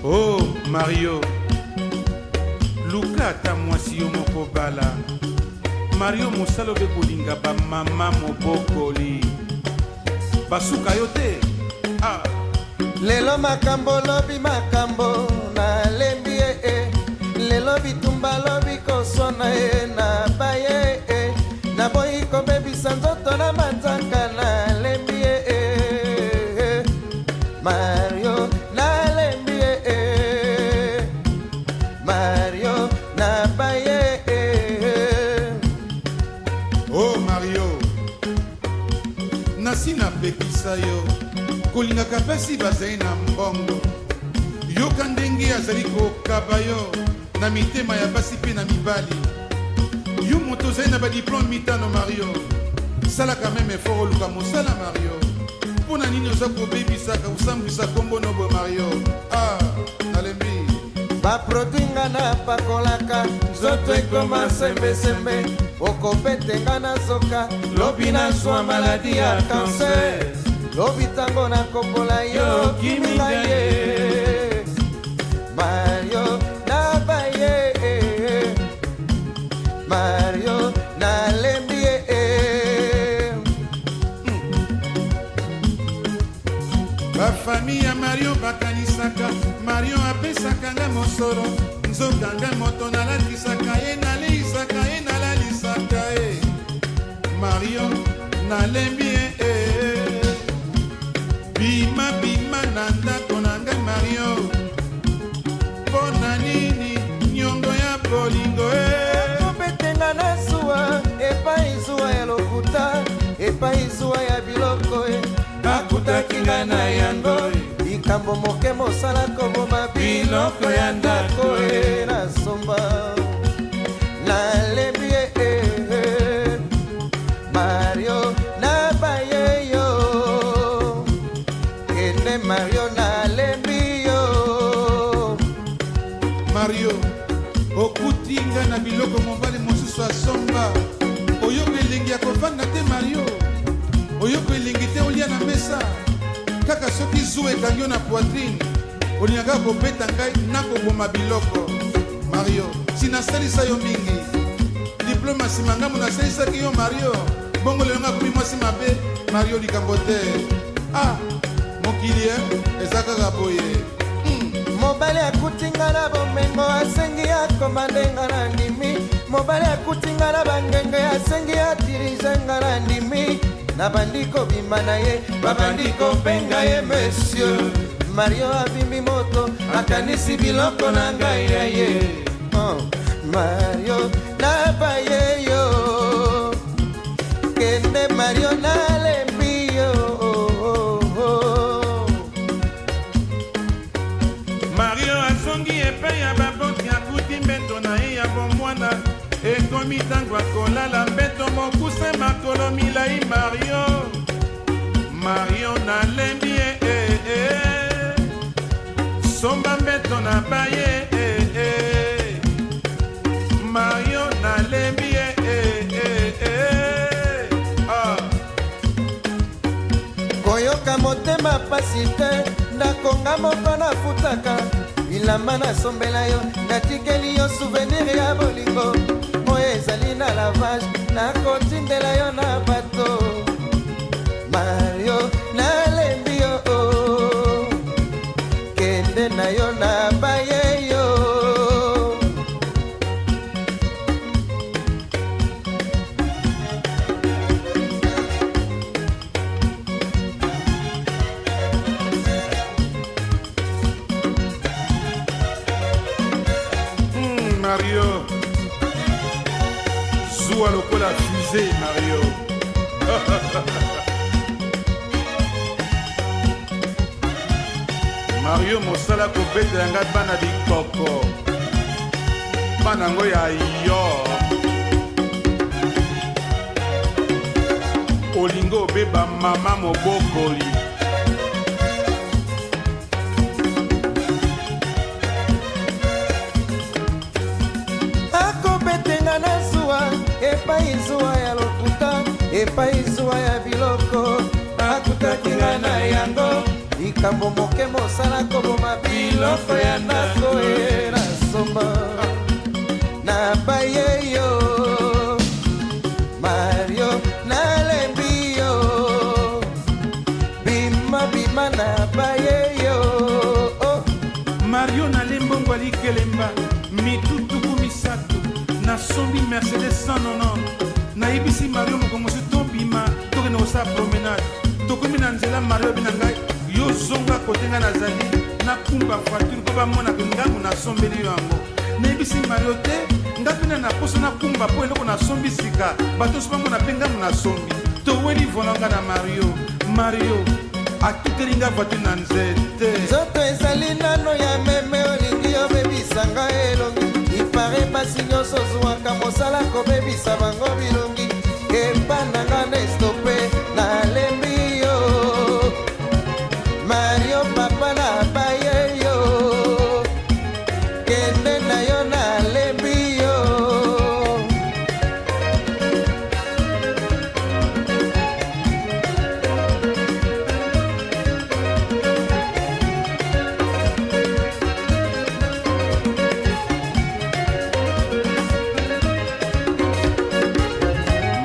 Oh Mario, luka ata mwasi yo moko bala. Mario mosala obe kolinga ba mama mobokoli. Basuka yo te. Ah. Lelo makambo lobi makambo nalembi ye eh. Lelo bitumba lobi koswana ye na baye eh. Naboyi kobebisa nzoto na manzaka nalembi ye eh. Mario nalembi ye eh. Mario nabaye eh. Oh Mario, nasi napekisa yo kolingaka basi bazali na mbongo. Yoka ndenge azali kokaba yo na mitema ya basi mpe na mibali. Yo moto ozali na badiplome mitano Mario, salaka meme effort oluka mosala Mario. Mpo na nini oza kobebisaka kosambwisa nkombo nobo Mario? Ah, nalembi. Baproduit nga napakolaka nzoto ekoma sembesembe, okobete nga nazoka lobi nazwa maladi ya cancer, lobi ntango nakopola yo kimi nga ye Mario nabaye Mario nalembi ye. Bafami ya Mario bakanisaka Mario apesaka nga mosolo, nzoka nga moto nalatisaka ye, naleisaka ye, nalalisaka ye. Mario nalembi ye eh. Bima bima na ndako na ngai Mario, mpo na nini niongo ya bolingo eh. Kobetenga na zuwa epai zuwa ya lokuta, epai zuwa ya biloko e Bakutaki nga na yango likambo moke mosala koboma biloko ya ndako e nasomba nalembi ye eh, Mario nabaye yo kende Mario nalembi yo. Mario okuti nga na biloko mobali mosusu asomba, oyoka elengi ya kovanda te Mario, oyoka elengi te olia na mesa, kaka soki zuwa ekangi yo na poitrine olingaka kobeta ngai na koboma biloko. Mario si nasalisa yo mingi diplome ya nsima ngambo nasalisaki yo Mario, bongo lelo nga akomi mwasi mabe Mario likambo te. Ah mokili eza kaka boye. Mobali akuti nga na bomengo asengi akoma ndenga na ndimi, mobali akuti nga na bangenge asengi adirige nga na ndimi, nabandi kobima na ye babandi kobenga ye monsieur. Mario abimbi moto akanisi biloko na ngai ya ye. Oh, Mario nabaye yo kende Mario nalembi yo. Mario azongi epai ya baboti akuti mbeto na ye ya bomwana, ekomi ntango akolala mbeto mokuse makolo milai. Mario Mario nalembi ye eh, eh. Somba mbeto na baye eh, eh. Mario nalembi ye eh, eh, eh. Ah. Koyoka motema pasi te, ndako nga moko nafutaka, bilamba nasombela yo, natikeli yo souvenir ya bolingo oyo ezali na lavage, nakotindela yo na bato. Mario nalembi yo, kende na yo na baye yo. Mario zuwa lokola fusée Mario. Mario mosala kobetela ngai bana bikoko, bana yango ya yo olingi obeba mama mobokoli. Akobetenga na zuwa epai zuwa ya lokuta, epai zuwa ya biloko akutaki nga. Likambo moke mosala koboma biloko ya ndako e nasomba na baye yo Mario, nalembi yo. Bima bima na baye yo oh. Mario, nale mbongo ya likelemba mitu 30, nasombi Mercedes 190. Nayebisi Mario, moko mosusu tobima, tokende kosala promenade. Tokomi na nzela, Mario abi na ngai: "Yo zonga kote, ngai nazali nakumba voiture mpo bamonaka ngambo nasombeli yo yango." Nayebisi Mario: "Te, nga mpe na naposo nakumba mpo eloko nasombi sika, bato nyonso bamona mpe ngambo nasombi." Toweli volant, nga na Mario. Mario atuteli nga voiture na nzete. Nzoto ezali nano ya meme, olingi obebisa nga elongi. Ipare basi nyonso ozwaka mosala kobebisa bango bilongi. Epa na nga nde stope, nalembi yo Mario, papa na baye yo. Kende na yo, nalembi yo.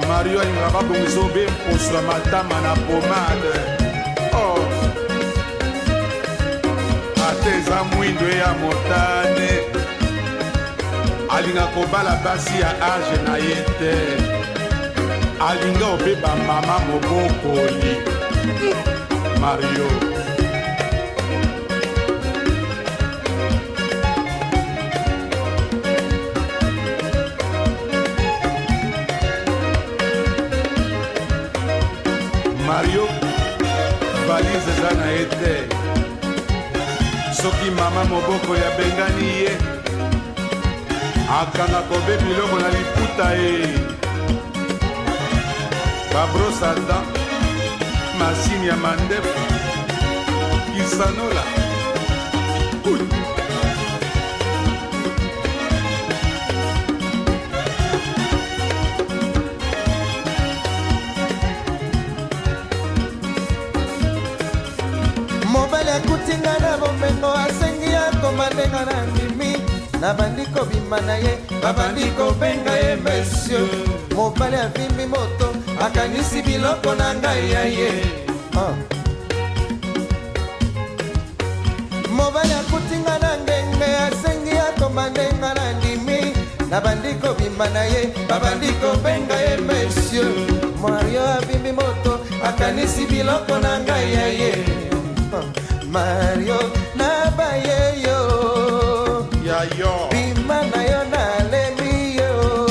Mario alingaka babongisa obe mposo ya matama na pomade. Oh. Ata eza mwindo ya motane, alinga kobala basi ya âge na ye te, alinga obeba mama mobokoli. Mario. Mario, valise eza na ye te. Soki mama mobokoli abengani ye, akanga kobe biloko na liputa ye: babrosse à dents, masini ya mandefu, kisanola. Uy. Mobali akuti nga na bomengo, asengi akoma ndenga na ndimi. Nabandi kobima na ye, babandi kobenga ye monsieur. Mobali avimbi moto, akanisi biloko na ngai ya ye. Ah. Mobali akuti nga na ngenge, asengi akoma ndenga na ndimi. Nabandi kobima na ye, babandi kobenga ye monsieur. Mario avimbi moto, akanisi biloko na ngai ya ye. Ah. Mario, nabaye yo. Ya yo. Bima na yo, nalembi yo.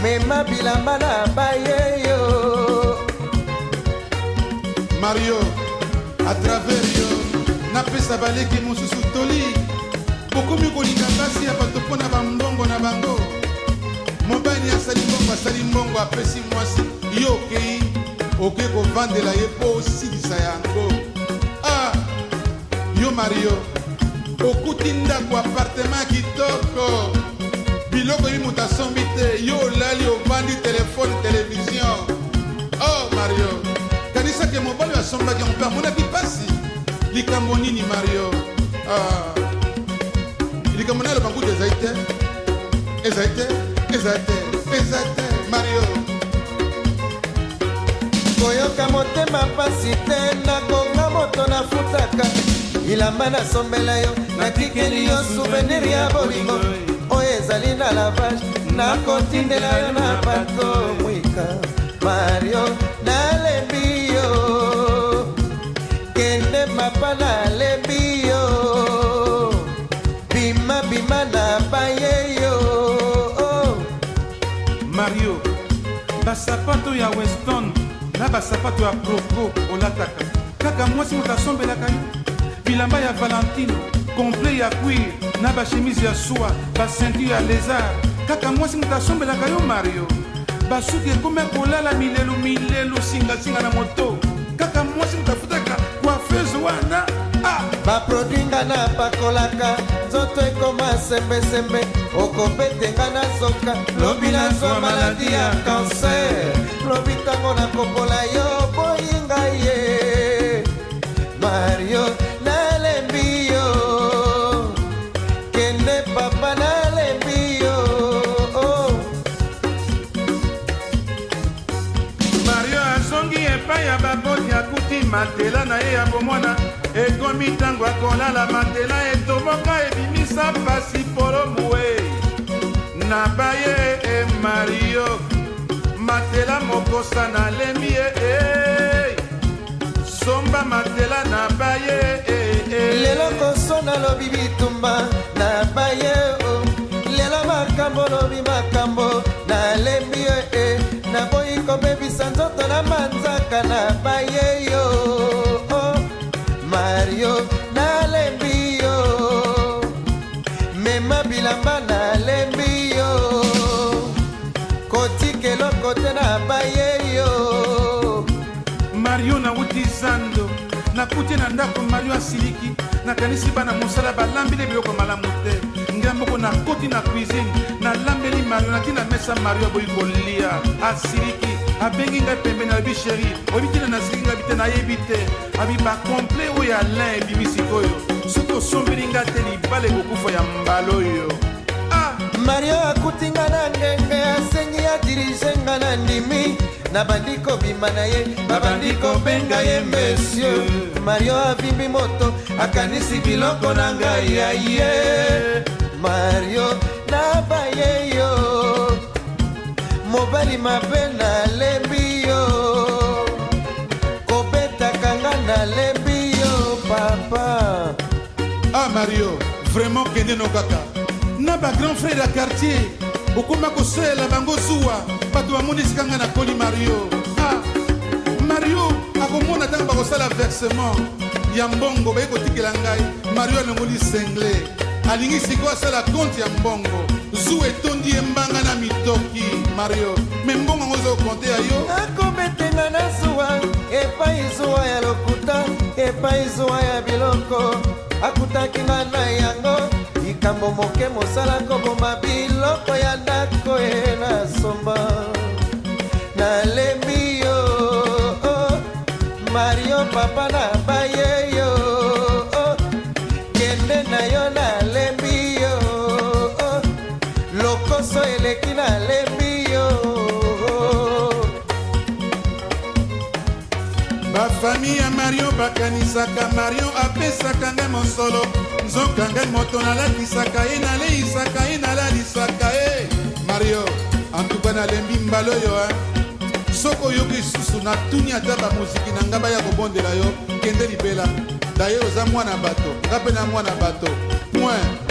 Mema bilamba na baye yo. Mario, à travers yo napesa baleki mosusu toli: bokomi kolinga basi ya bato mpo na bambongo na bango. Mobali asali mbongo, asali mbongo, apesi mwasi. Yo okei, okei kovandela ye mpo osilisa yango. Ah, yo Mario, okuti ndako, appartement kitoko, biloko yebi moto asombi te. Yo olali, ovandi, téléphone, télévision. Oh Mario, kanisaki mobali oyo asombaki yango mpe amonaki mpasi. Likambo nini, Mario? Ah, likambo na aloba nkutu ezali te, ezali te, ezali te, eza te, Mario. Koyoka motema mpasi te, nakonga moto nafutaka bilamba nasombela yo. Natikeli yo souvenir ya bolingo oyo ezali na lavage, nakotindela yo na bato mwika. Mario, nalembi yo. Kende mapa, nalembi yo. Bima bima na baye yo. Mario, basapato ya Weston na basapato ya Croco olataka, kaka mwasi moto asombelaka yo. Bilamba ya Valentino, complet ya cuir na bachemise ya soie, baceinture ya lézard, kaka mwasi moto asombelaka yo. Mario, basuki ekomi kolala milelu milelu, singasinga na moto, kaka mwasi moto afutaka coiffeuse wana. Ah! Baproduit nga napakolaka, nzoto ekoma sembesembe. Okobete nga nazoka, lobi nazwa maladie ya cancer. Lobi ntango nakopola yo, boyi ngai ye. Epai ya baboti akuti matela na ye ya bomwana ekomi ntango akolala matela etoboka ebimisa pasi polomuwe na baye e Mario matela mokosa nalembi ye e somba matela na baye e, e. Lelo kosona lobi bitumba na baye o lelo makambo lobi makambo nalembi yo e naboyi kobebisa nzoto na manzaka na baye yo o Mario nalembi yo mema bilamba nalembi yo kotika eloko te na baye yo. Mario nawuti zando nakuti na ndako Mario asiliki nakanisi bana mosala balambeli biloko malamu te ngai moko nakoti na cuisine nalambeli Mario nati na mesa Mario aboyi kolia asiliki abengi ngai pembeni alobi chéri oyebi ntina nasiliki ngai bi te nayebi te abi bacomplet oyo ya lin ebimi sikoyo soki osombeli ngai te libala ekokufa ya mbala oyo ah! Mario akuti nga na ngenge asengi adirige nga na ndimi nabandi kobima na ye babandi kobenga ye monsieur Mario avimbi moto akanisi biloko na ngai ya ye Mario nabaye yo mobali mabe nalembi yo kobetaka nga nalembi yo papa. Ah Mario, vraiment kende no kaka na bagrand frère ya quartier okoma kosalela bango zuwa bato bamoni esika ngai nakoli Mario. Ah Mario akomona ntango bakosala versement ya mbongo baye kotikela ngai Mario alongoli sengle alingi sikoyo asala compte ya mbongo zuwa etondi ye mbanga na mitoki Mario me mbongo yango oza kokonte ya yo. Akobetenga na zuwa epai zuwa ya lokuta epai zuwa ya biloko akutaki nga na yango likambo moke mosala koboma biloko ya ndako e nasomba nalembi yo oh, Mario papa na baye yo oh, kende na yo nalembi yo oh, lokoso eleki nalembi yo. Bafami ya Mario bakanisaka Mario apesaka ngai mosolo nzoka ngai moto nalatisaka ye naleisaka ye nalalisaka ye Mario antuka nalembi mbala oyo soki oyoki lisusu natuni ata bamoziki na ngai baya kobondela yo kende libela daye oza mwana bato nga mpe na mwana bato point.